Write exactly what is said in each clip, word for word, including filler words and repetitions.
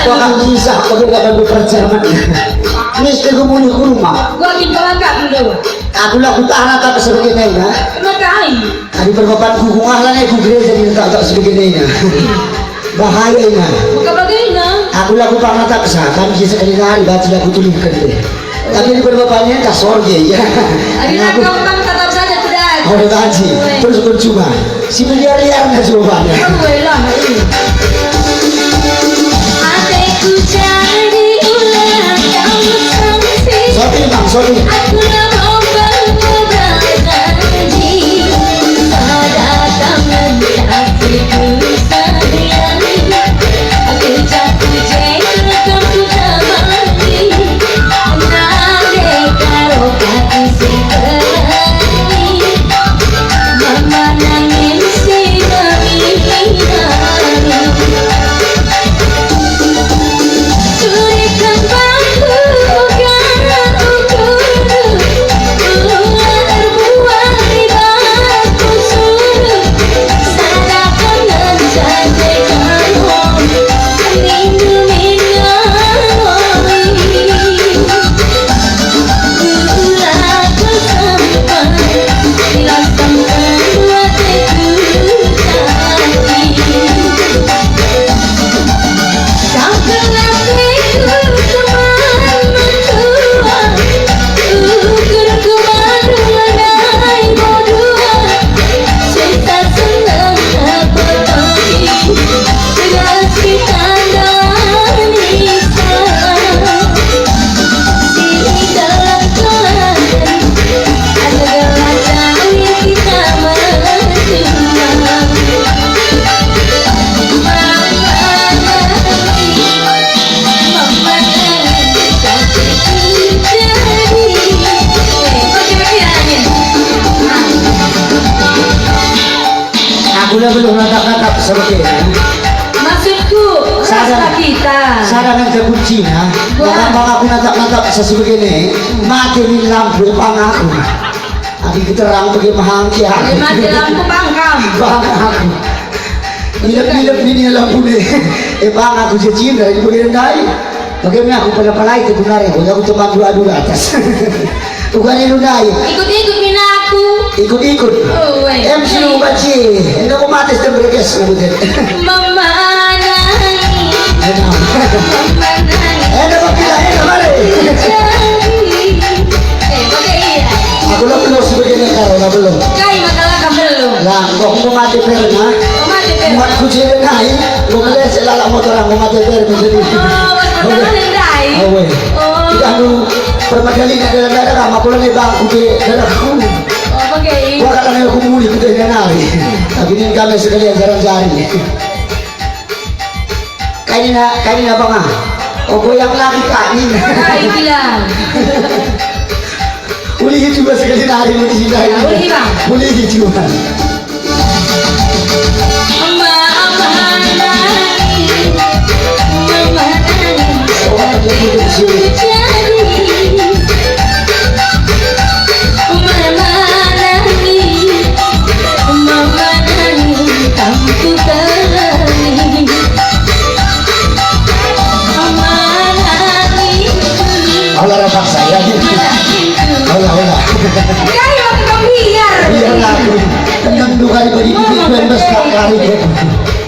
Wah, bisa, aku gak bantu perjalanan. Nis, aku mulih ke rumah. Gua kin pelangkap dulu. Aku lah kutah rata ke sebagai nena. Kenapa ai? Adi perbapan ku kuah lah ku gereja di tak tak sebagai nena. Bahaya ina. Buka bagaina. Aku lah kutah rata ke sana, bisa sekali hari baca aku tuliskan deh. Tapi di berbapanya tak sorge, ya. Adi Nah, aku gampang tetap saja tidak. Oh, tak, Haji. Terus percuma. Si miliar-liar nggak coba. Kan gue lah, ini. Ateku jadi ulang tahun sampai. Sorry, Bang, sorry. Aku lah rombang beberapa janji. Pada tangan kasihku sayang. Aku jatuh jengkel, aku tak mandi. Aku lah belum natap-natap seperti ini. Maksudku, Sadar. Rasa kita. Sadar nang kuncinya. Wah. Gampang aku natap-natap sesuai begini. Mati ni lampu pang aku. Adi keterang pergi mahangki aku. Adi mati lampu pangkam. Pang aku. Ilep-ilep ini lampu ni. Eh, pang aku jecinda ini begini ndai. Bagaimana aku pernah palai ke gunari, aku teman dua dua atas. Bukan itu ndai. Ikut-ikut mina aku. Ikut-ikut. Oh, weh. Em, suruh baci. Enggak mau mati, sudah berges, rambutnya. Memanangi. Enak. Memanangi. Enak, Pak, bila enak, mari. Jadi. Eh, pakai iya. Aku lah belum sebegini, kalau lah belum. Kai masalah kamu belum? Lah, kok mau mati pernah? Mau mati pernah? Buat kucing nai, mau melihat si lalak motor, mau mati pernah jadi. Oh, buat pertama kali ndai. Oh, weh. Oh. Tidak, anu, permadani nak dalam darah, maka pulang ni bang, kucing darahku. Oh, pakai. Gua kata nai aku muli, kucing nai. Tapi ini kami sekalian jalan-jalan. Kaina, kaina apa nga? Oh, goyang lagi, Kak, ni. Ai, gila. Ulih juga sekali nari, ulih juga. Ya, ulih, Bang. Ulih juga. Mama nangis, mama nangis. Oh, ada juga sih. Jadi. Mama nangis, mama nangis, tampu tangis. Mama nangis. Olah rapat saya. Olah, olah. Kayu aku biar. Biar aku. Tenang dua kali bagi Mama titik, dua belas kali.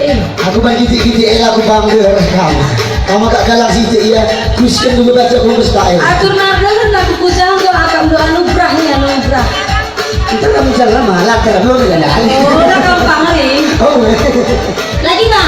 Eh. Aku bagi titik-titik, eh, aku bangga kam. Kamu agak galak sitik, ya. Kusian dulu baca aku mustahil. Atur nafsu lagu kujanggo akam doa nubrah, ya, nubrah. Kita kan bicara malah, karena belum ada. Oh, udah gampang, nih. Oh, iya. Lagi, no,